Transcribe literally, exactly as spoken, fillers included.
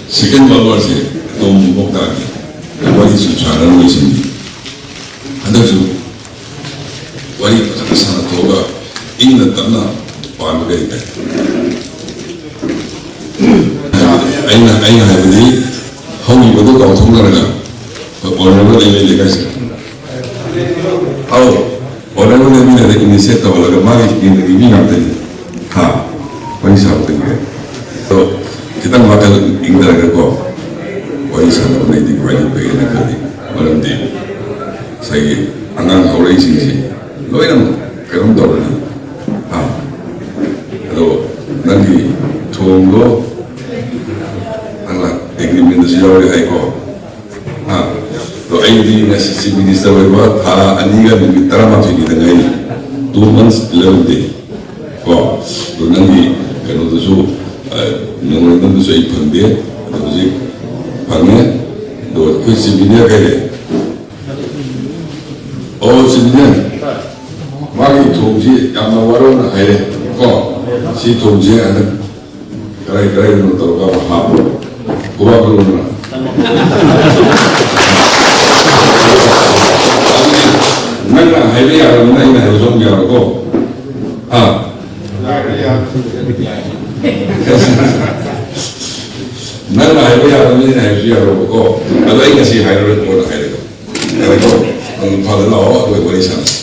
Second World War ꯁꯦ ꯑꯇꯣꯝꯕ ꯃꯣꯛ ꯇꯥꯈꯤ꯫ ꯋꯥꯔꯤ ꯁꯨꯝ ꯁꯥꯟꯅꯔ ꯂꯣꯏꯁꯤꯟꯈꯤ꯫ ꯍꯟꯗꯛꯁꯨ ꯋꯥꯔꯤ ꯐꯖꯅ ꯁꯥꯟꯅꯊꯣꯛꯑꯒ ꯏꯪꯅ ꯇꯞꯅ ꯄꯥꯟꯕ ꯀꯩ ꯀꯥꯏ? ꯑꯩꯅ, ꯑꯩꯅ ꯍꯥꯏꯕꯗꯤ ꯍꯧꯈꯤꯕꯗꯨ ꯀꯥꯎꯊꯣꯛꯅꯔꯒ ꯑꯩꯈꯣꯏ Honourable M L A ꯀꯥꯏꯁꯦ꯫ ꯑꯧ, Honourable M L A the initiate ꯇꯧꯍꯜꯂꯒ ꯃꯥꯒꯤ ꯀꯦꯟꯗ꯭ꯔꯒꯤ ꯃꯤ ꯉꯥꯛꯇꯅꯤ꯫ ꯍꯥ? ꯋꯥꯔꯤ ꯁꯥꯕꯗꯒꯤ꯫ ꯑꯗꯣ ꯈꯤꯇꯪ ꯋꯥꯈꯜ ꯏꯪꯊꯔꯒꯀꯣ ꯋꯥꯔꯤ ꯁꯥꯟꯅꯕꯅꯗꯤ ꯈ꯭ꯋꯥꯏꯗꯒꯤ ꯐꯩꯌꯦꯅ ꯈꯜꯂꯤ꯫ ꯃꯔꯝꯗꯤ ꯉꯁꯥꯏꯒꯤ ꯑꯉꯥꯡ ꯍꯧꯔꯛꯏꯁꯤꯡꯁꯤ ꯂꯣꯏꯅꯃꯛ ꯀꯩꯅꯣꯝ ꯇꯧꯔꯅꯤ꯫ ꯍꯥ? ꯑꯗꯣ ꯅꯪꯒꯤ ꯊꯣꯡꯗꯣ ꯅꯪꯅ agreement ꯗꯁꯨ ꯌꯥꯎꯔꯤ ꯍꯥꯏꯀꯣ꯫ ꯍꯥ? ꯑꯗꯣ ꯑꯩꯗꯤ ꯉꯁꯤ Chief Minister ꯑꯣꯏꯕ ꯊꯥ ꯑꯅꯤꯒ ꯅꯨꯃꯤꯠ ꯇꯔꯥꯃꯥꯊꯣꯏꯅꯤꯗ ꯉꯥꯏꯔꯤ꯫ Two months, eleven day꯫ ꯀꯣ? ꯑꯗꯣ ꯅꯪꯒꯤ ꯀꯩꯅꯣꯗꯨꯁꯨ, ꯑ, memorandum ꯗꯨꯁꯨ ꯑꯩ ꯐꯪꯗꯦ꯫ ꯑꯗꯣ ꯍꯧꯖꯤꯛ ꯐꯪꯉꯦ꯫ ꯑꯗꯣ ꯑꯩꯈꯣꯏ Chief Engineer ꯀꯩ ꯂꯩ? ꯑꯣ, Chief Engineer꯫ ꯃꯥꯒꯤ ꯊꯣꯡꯁꯤ ꯌꯥꯝꯅ ꯋꯥꯔꯧꯅ ꯍꯥꯏꯔꯦ꯫ ꯀꯣ? ꯁꯤ ꯊꯣꯡꯁꯦ ꯍꯟꯗꯛ ꯀꯗꯥꯏ ꯀꯗꯥꯏꯗꯅꯣ ꯇꯧꯔꯒ ꯑꯃ ꯍꯥꯞꯄꯣ꯫ ꯈꯨꯕꯥꯛ ꯈꯨꯅꯝꯗꯅ꯫ ꯅꯪꯅ ꯍꯥꯏꯕ ꯌꯥꯔꯕꯅꯤꯅ ꯑꯩꯅ ꯍꯥꯏꯕꯁꯨ ꯑꯃꯨꯛ ꯌꯥꯔꯣꯏꯀꯣ꯫ ꯍꯥ? ꯅꯪꯅ ꯍꯥꯏꯕ ꯌꯥꯔꯕꯅꯤꯅ ꯑꯩꯅ ꯍꯥꯏꯕꯁꯨ ꯌꯥꯔꯣꯏꯕꯀꯣ꯫ ꯑꯗꯣ ꯑꯩ ꯉꯁꯤ ꯍꯥꯏꯔꯔꯣꯏ, ꯀꯣꯟꯅ ꯍꯥꯏꯔꯒꯦ꯫ ꯌꯥꯔꯦꯀꯣ? ꯅꯪ ꯏꯝꯐꯥꯜꯗ ꯂꯥꯛꯑꯣ, ꯑꯗꯨꯒ ꯋꯥꯔꯤ ꯁꯥꯟꯅꯁꯤ꯫